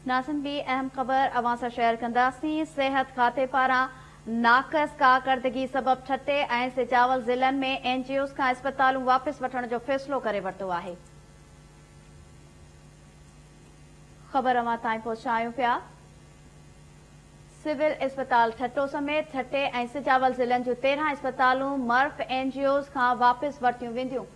ناظرين ٻي اهم خبر اوهان سان شيئر ڪنداسين، صحت کاتي پاران ناقص ڪارڪردگي سبب ٺٽي ۽ سجاول ضلعن ۾ اين جي اوز کان اسپتالون واپس وٺڻ جو فيصلو ڪري ورتو آهي. خبر اوهان تائين پهچايون پيا. سول اسپتال ٺٽو سميت ٺٽي ۽ سجاول ضلعن جون 13 اسپتالون مرف اين جي اوز کان واپس ورتيون وينديون.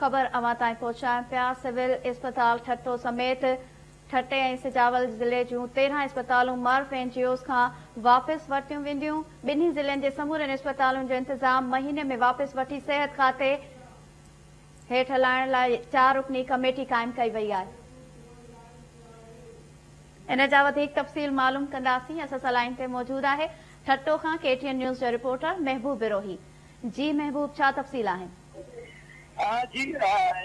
خبر اوهان تائين پهچايون پيا، سول اسپتال ٺٽو سميت ٺٽي ۽ سجاول ضلعي جون 13 اسپتالون معرف اين جي اوز کان واپس ورتيون وينديون، ٻنهي ضلعن جي سمورين اسپتالن جو انتظام مهيني ۾ واپس وٺي صحت کاتي هيٺ هلائڻ لاء چار رڪني ڪميٽي قائم ڪئي وئي آهي. ان جا وڌيڪ تفصيل معلوم ڪنداسين، اسان سان لائين تي موجود آهي ٺٽو کان ڪي ٽي اين نيوز جو رپورٽر محبوب بروهي. جي محبوب ڇا تفصيل آهن؟ جي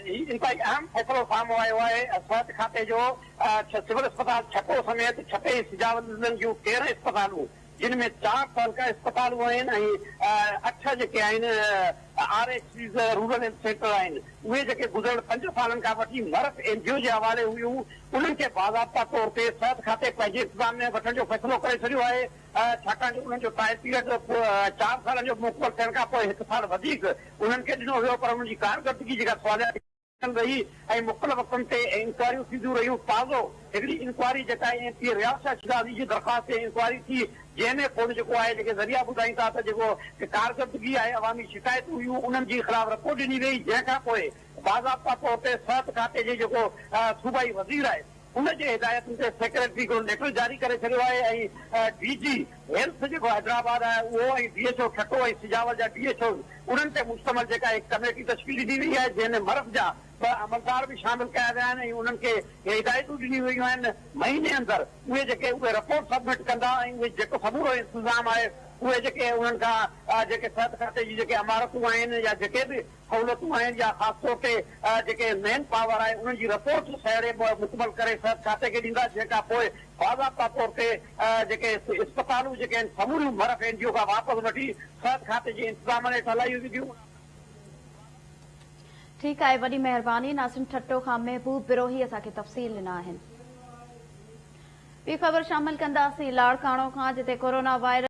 هي انتهائي اهم فيصلو سامهون آيو آهي صحت کاتي جو سول اسپتال ٺٽو سميت ٺٽي ۽ سجاول ضلعن جون 13 اسپتالون جن ۾ چار تعلقه اسپتالون آهن ۽ اٺ جيڪي آهن R H Cs rural health centre آهن اهي جيڪي گذريل پنج سالن کان وٺي مرف اين جي او جي حوالي هيون انهن کي باضابطا طور تي صحت کاتي پنهنجي انتظام ۾ وٺڻ جو فيصلو ڪري ڇڏيو آهي ڇاڪاڻ جو انهن جو ٽائيم پيريڊ چار سالن جو مڪمل ٿيڻ کان پوء هڪ سال وڌيڪ انهن کي ڏنو ويو پر انهن جي ڪارڪردگي جيڪا سواليا رهي ۽ مختلف وقتن تي انڪوائريون ٿينديون رهيون. تازو هڪڙي انڪوائري جيڪا M P A Riaz Shah Shirazi جي درخواست تي انڪوائري ٿي جنهن ۾ پوء جيڪو آهي جيڪي ذريعا ٻڌائين ٿا ته جيڪو ڪارڪردگي آهي عوامي شڪايتون هيون انهن جي خلاف رپورٽ ڏني وئي جنهن کان پوء باضابطا طور تي صحت کاتي جي جيڪو صوبائي وزير آهي ان جي هدايتن تي سيڪريٽري هڪڙو ليٽر جاري ڪري ڇڏيو آهي ۽ ڊي جي هيلٿ جيڪو حيدرآباد آهي اهو ۽ D H O Thatta ۽ Sujawal جا ڊي ايڇ اوز انهن تي مشتمل جيڪا هڪ ڪميٽي تشڪيل ڏني وئي آهي جنهن ۾ مرف جا ٻه عملدار به شامل ڪيا ويا آهن ۽ انهن کي هدايتون ڏنيون ويون آهن مهيني اندر اهي جيڪي اهي رپورٽ سبمٽ ڪندا ۽ اهي جيڪو سمورو انتظام آهي اهي جيڪي انهن کان جيڪي صحت کاتي جي جيڪي عمارتون آهن يا جيڪي به سهولتون آهن يا خاص طور تي جيڪي مين پاور آهي انهن جي رپورٽ سهيڙي مڪمل ڪري صحت کاتي کي ڏيندا جنهن کان پوء باضابطا طور تي جيڪي اسپتالون جيڪي آهن سموريون مرف اين جي او کان واپس وٺي صحت کاتي جي انتظامن هيٺ هلايون وينديون. ٺيڪ آهي وڏي مهرباني ناظرين ٺٽو کان محبوب بروهي اسان کي تفصيل ڏنا آهن. ٻي خبر شامل ڪنداسين لاڙڪاڻو کان جتي ڪورونا وائرس.